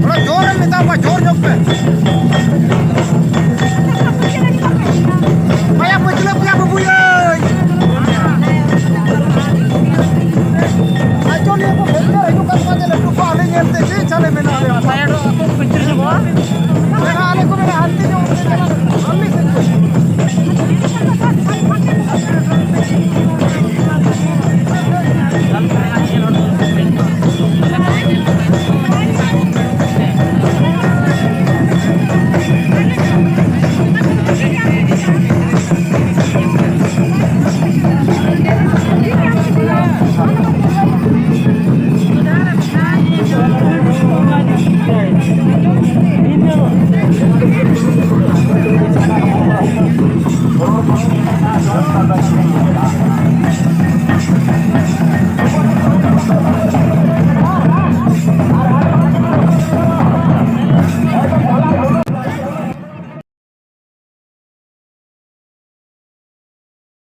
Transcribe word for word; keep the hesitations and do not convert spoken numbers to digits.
ᱛᱷᱚᱲᱟ ᱡᱳᱨ ᱮᱢ ᱢᱮᱛᱟ ᱠᱚᱣᱟ, ᱡᱳᱨ ᱧᱚᱜ ᱯᱮ᱾ ᱵᱟᱭᱟ ᱯᱟᱹᱪᱷᱞᱟᱹ ᱯᱮᱭᱟ ᱵᱟᱹᱵᱩ ᱟᱹᱭ᱾ ᱟᱸᱡᱚᱢ ᱱᱤᱭᱟᱹ ᱠᱚ ᱵᱷᱮᱱᱴᱟᱨ ᱦᱤᱡᱩᱜ ᱠᱟᱱ ᱛᱟᱢᱟ ᱡᱮ ᱞᱟᱹᱴᱩ ᱠᱚ ᱟᱞᱮ ᱧᱮᱞ ᱛᱮ ᱪᱮᱫ ᱪᱟᱞᱮ ᱢᱮᱱᱟᱜ ᱞᱮᱭᱟ᱾